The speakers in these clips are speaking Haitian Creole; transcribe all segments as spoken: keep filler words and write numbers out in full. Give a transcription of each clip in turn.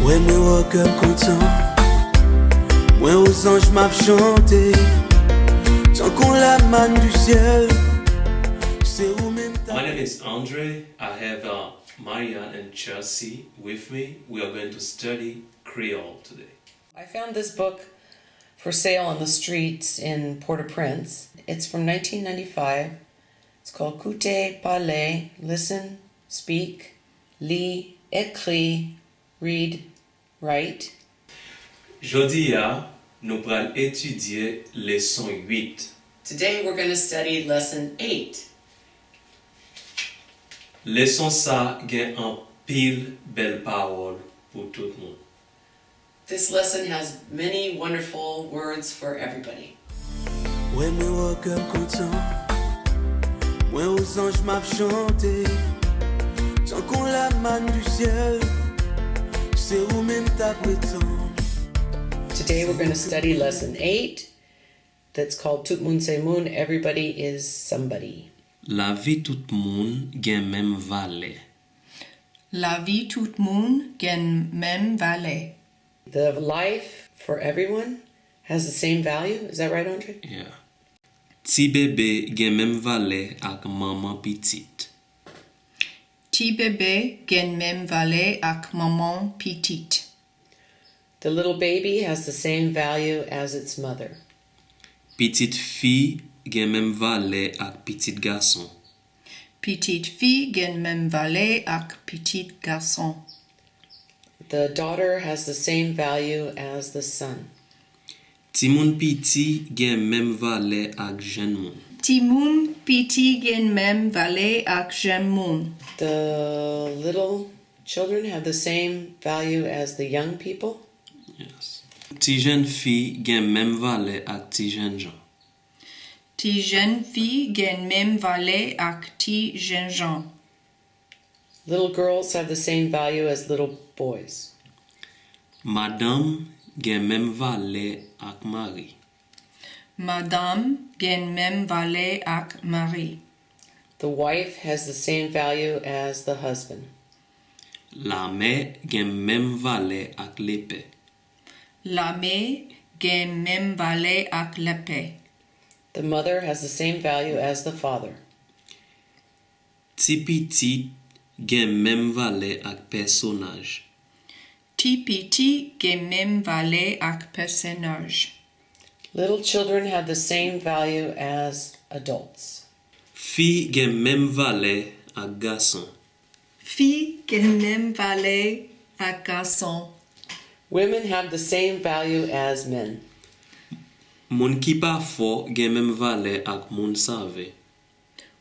Wè mwen wè kè m kontan. Mwen o zanj m ap chante. Tankou la manne du ciel. Se ou menm ta. My name is Andre. I have uh, Marianne and Chelsea with me. We are going to study Creole today. I found this book for sale on the streets in Port-au-Prince. It's from nineteen ninety-five. It's called Koute, Pale, Listen, Speak, Li, Ekri, Read, Write. Jodi a, nou pral etidye leson uit. Today we're going to study lesson eight. Leson sa gen anpil bèl pawòl pou tout moun. This lesson has many wonderful words for everybody. Wè mwen wè kè m kontan. Mwen o zanj m ap chante. Tankou la manne du ciel. Se ou menm t ap retann. Today we're going to study lesson eight that's called Tout moun se moun, everybody is somebody. Lavi tout moun gen menm valè. Lavi tout moun gen menm valè. The life for everyone has the same value. Is that right, Andre? Yeah. Ti bebe gen menm valè ak manman pitit. Ti bebe gen menm valè ak manman pitit. The little baby has the same value as its mother. Pitit fi gen menm valè ak pitit gason. Pitit fi gen menm valè ak pitit gason. The daughter has the same value as the son. Timoun piti gen menm valè ak jèn moun. Timoun piti gen menm valè ak jèn moun. The little children have the same value as the young people. Yes. Ti jèn fi gen menm valè ak ti jènjan. Ti jèn fi gen menm valè ak ti jènjan. Little girls have the same value as little boys. Madanm gen menm valè ak mari. Madanm gen menm valè ak mari. The wife has the same value as the husband. Lamè gen menm valè ak lepè. Lamè gen menm valè ak lepè. The mother has the same value as the father. Ti pitit gen menm valè ak pèsonaj. Ti pitit gen menm valè ak pèsonaj. Little children have the same value as adults. Fi gen menm valè ak gason. Fi gen menm valè ak gason. Women have the same value as men. Moun ki pa fò gen menm valè ak moun save.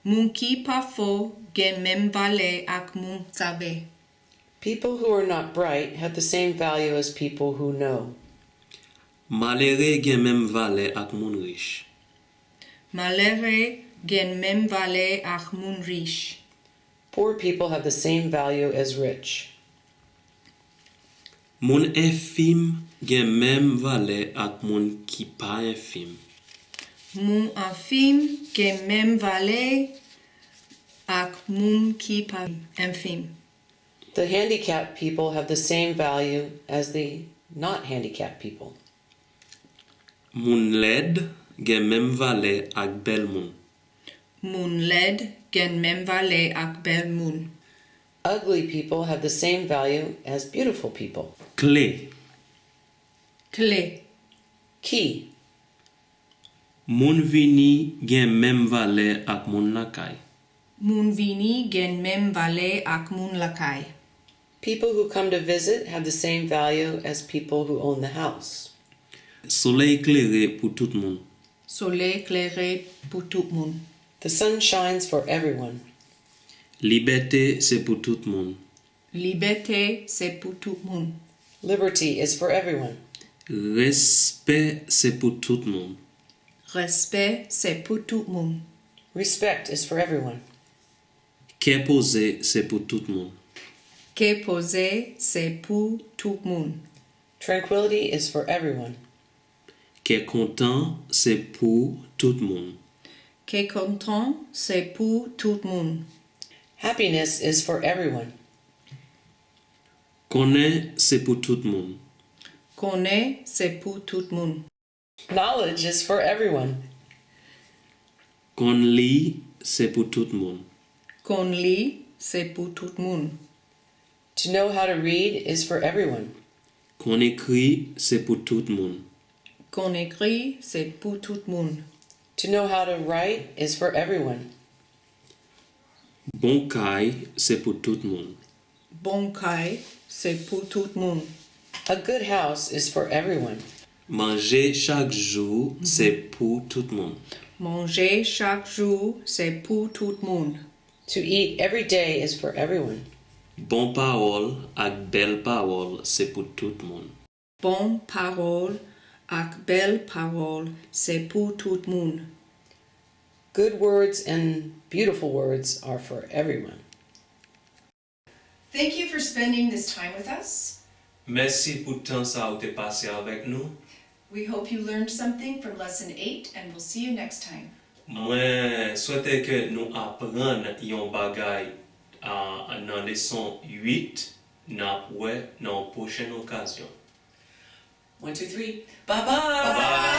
Moun ki pa fò gen menm valè ak moun save. People who are not bright have the same value as people who know. Malere gen menm valè ak moun rich. Malere gen menm valè ak moun rich. Poor people have the same value as rich. Moun enfim gen menm valè ak moun ki pa enfim. Moun enfim gen menm valè ak moun ki pa enfim. The handicapped people have the same value as the not handicapped people. Moun lèd gen menm valè ak bèl moun. Moun lèd gen menm valè ak bèl moun. Ugly people have the same value as beautiful people. Kle. Kle. Key. Moun vini gen menm valè ak moun lakay. Moun vini gen menm valè ak moun lakay. People who come to visit have the same value as people who own the house. Solèy klere pou tout moun. Solèy klere pou tout moun. The sun shines for everyone. Libète se pou tout moun. Libète se pou tout moun. Liberty is for everyone. Respè se pou tout moun. Respè se pou tout moun. Respect is for everyone. Kè poze se pou tout moun. Kè poze se pou tout moun. Tranquility is for everyone. Kè kontan se pou tout moun. Kè kontan se pou tout moun. Happiness is for everyone. Konnen se pou tout moun. Konnen se pou tout moun. Knowledge is for everyone. Konn li se pou tout moun. Konn li se pou tout moun. To know how to read is for everyone. Konn ekri se pou tout moun. Konn ekri se pou tout moun. To know how to write is for everyone. Bon kay se pou tout moun. Bon kay se pou tout moun. A good house is for everyone. Manje chak jou se pou tout moun. Manje chak jou se pou tout moun. To eat every day is for everyone. Bon pawòl ak bèl pawòl se pou tout moun. Bon pawòl ak bèl pawòl se pou tout moun. Good words and beautiful words are for everyone. Thank you for spending this time with us. Mèsi pou tan sa ou te pase avèk nou. We hope you learned something from lesson eight, and we'll see you next time. Mwen swete ke nou aprann yon bagay a, nan leson uit. N ap wè nan yon pwochèn okazyon. One, two, three. Bye bye.